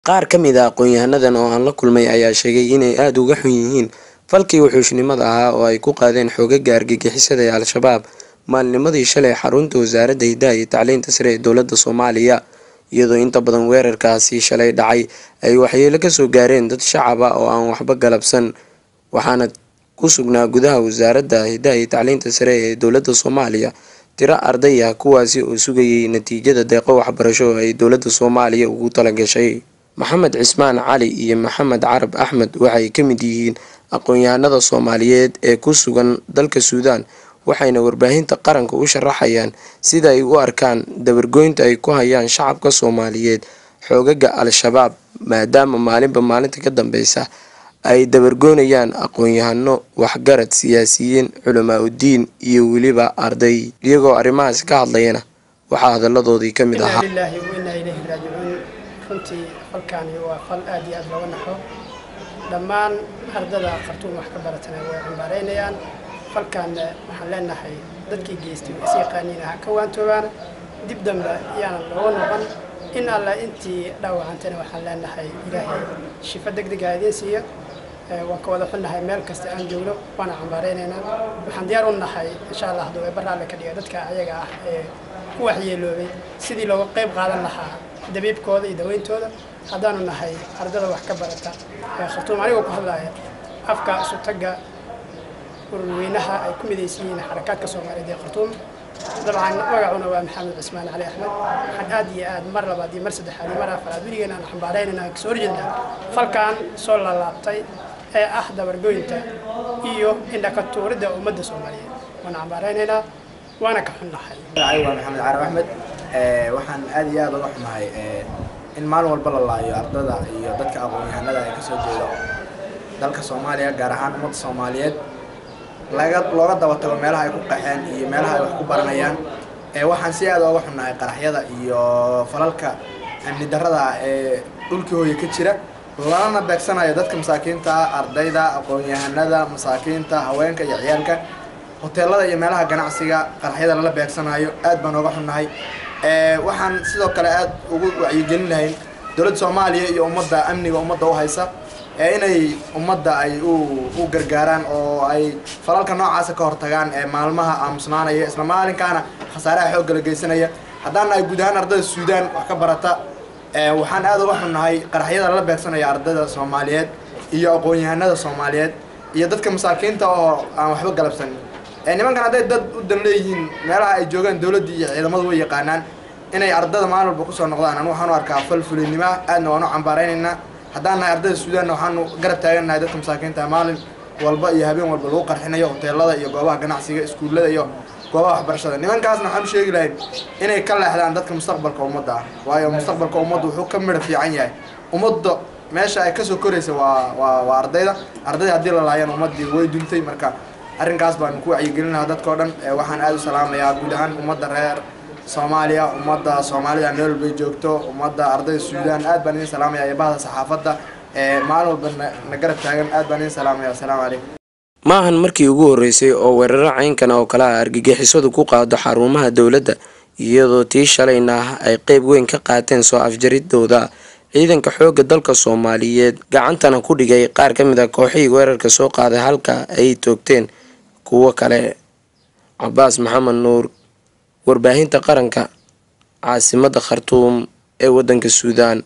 Qaar ka mid ah aqoon-yahanadan oo aan la kulmay ayaa sheegay inay aad uga xun yihiin falkii wuxuushnimada ahaa oo ay ku qaadeen xoogagga argagixisada ee Al-Shabaab maalinimadii shalay xarunta Wasaaradda Hidaha iyo Tacliinta Sare ee Dowladda Soomaaliya, iyadoo inta badan weerarkaasi shalay dhacay ay waxyeelo kasoo gaareen dad shacab ah oo aan waxba galabsan, waxaana ku sugnaa gudaha Wasaaradda Hidaha iyo Tacliinta Sare ee Dowladda Soomaaliya tiro arday ah, kuwaasi oo sugayay natiijada deeqo waxbarasho oo ay dowladda Soomaaliya ugu talagashay. Maxamed Cismaan Cali iyo Maxamed Carab Axmed waxay ka mid yihiin aqoon-yahanada Soomaaliyeed ee ku sugan dalka Suudaan, waxayna warbaahinta qaranka u sharaxayaan sida ay u arkaan dabargoynta ay ku hayaan shacabka Soomaaliyeed xoogagga Al-Shabaab, maadaama maalinba maalinta ka dambeysa ay dabargoynayaan aqoon-yahano, waxgarad, siyaasiyiin, culamaa udiin iyo weliba arday. Iyagoo arrimahaasi ka hadlayana waxaa hadaladoodii ka mid ahaa: Inaa lilaahi wa innaa ilayhi raajicuun. Runtii falkaani waa fal aad iyo aad looga naxo. Dhammaan ardada Khartuum wax ka baratana way cambaareynayaan falkaanna. Waxaan leenahay dadkii geystay way is yaqaaniin, ha ka waantoobaana, dib dambe yaanan looga noqon. In alla intii dhaawacantana waxaan leenahay Ilaahay shifo deg deg ah idiin siiya. Waan ka wada xunnahay meel kasta aan joogno, waana cambaareynaynaa. Waxaan diyaar u nahay, insha Allah, hadduu Eebbe raalli ka dhiga, dadka ayaga ah ee ku waxyeeloobay sidii looga qayb qaadan lahaa dabiibkooda iyo daweyntooda, haddaanu nahay ardada wax ka barata ee Khartuum, anigoo ku hadlaya afka isutagga ururweynaha ay ku midaysan yihiin xarakaadka Soomaaliyeed ee Khartuum. Dabcan magacuna waa Maxamed Cismaan Cali Axmed. Waxaan aad iyo aad mar labaad iyo mar saddexaad iyo mar afaraad weligeena aan xambaaraynayna, aan kasoo horjeednaa falkan soo laalaabtay ee ah dabargoynta iyo indhaka tuuridda ummadda Soomaaliyeed. Waana cambaaraynaynaa, waana ka xunnahay. Magacaygu waa Maxamed Carab Axmed. Waxaan aad iyo aad uga xumahay in maalin walba la laayo ardada iyo dadka aqoon-yahanada ee kasoo jeeda dalka Soomaaliya, gaar ahaan ummadda Soomaaliyeed, laga looga daba tago meelaha ay ku qaxeen iyo meelaha ay wax ku baranayaan. Waxaan si aad uga xunnahay qaraxyada iyo falalka amni darrada ah ee dhulkii hooye ka jira, lalana beegsanayo dadka masaakiinta ah, ardayda, aqoon-yahanada, masaakiinta, haweenka iyo ciyaalka, hoteelada iyo meelaha ganacsiga qaraxyada lala beegsanayo. Aad baan uga xunnahay. Waxaan sidoo kale aad ugu wacyigelin lahayn dowladda Soomaaliya iyo ummadda amniga ummadda u haysa inay ummadda ay u gargaaraan oo ay falalka noocaasa ka hortagaan ee maalmaha aamusnaanaya, isla maalinkaana khasaaraha xoogga la geysanaya. Haddaan nahay guud ahaan ardayda Suudaan wax ka barata, waxaan aad uga xunnahay qaraxyada lala beegsanaya ardayda Soomaaliyeed iyo aqoon-yahanada Soomaaliyeed iyo dadka masaakiinta oo aan waxba galabsanin. Nimankan hadday dad u dan leeyihiin, meelaha ay joogaan dowladdii iyo ciidamadu way yaqaanaan. Inay ardada maalin walba kusoo noqdaan anu waxaan u arkaa fal fulinimo, aadna waan u cambaaraynaynaa. Haddaan nahay ardayda Suudaanna, waxaanu garab taagannahay dadka masaakiinta maalin walba iyo habeen walba lagu qarxinayo hoteelada iyo goobaha ganacsiga, iskuullada iyo goobaha waxbarashada. Nimankaasna waxaan u sheegi lahayn inay ka leexdaan dadka mustaqbalka ummadda ah, waayo mustaqbalka ummadda wuxuu ka midho fiican yahay ummadda meesha ay kasoo koraysa waa ardayda. Ardayda haddii la laayana, ummaddii way duntay. Marka arrinkaas baanu ku wacyigelin lahaa dadka oo dhan. Waxaan aada u salaamayaa guud ahaan ummadda reer Soomaaliya, ummadda Soomaalida meel walbay joogto, ummadda ardayda Suudaan. Aad baan idin salaamaya, iyo bahda saxaafadda maalin walba na garab taagan. Aad baan idin salaamaya. Asalaamu calaykum. Maahan markii ugu horreysay oo weeraro caynkan oo kale ah argagixisadu ku qaado xarumaha dowladda, iyadoo tii shalayna ay qeyb weyn ka qaateen soo afjaridooda ciidanka xoogga dalka Soomaaliyeed, gacantana ku dhigay qaar ka mid ah kooxihii weerarka soo qaaday, halka ay toogteen kuwo kale. Cabaas Maxamed Nuur, warbaahinta qaranka, caasimadda Khartuum ee waddanka Suudaan.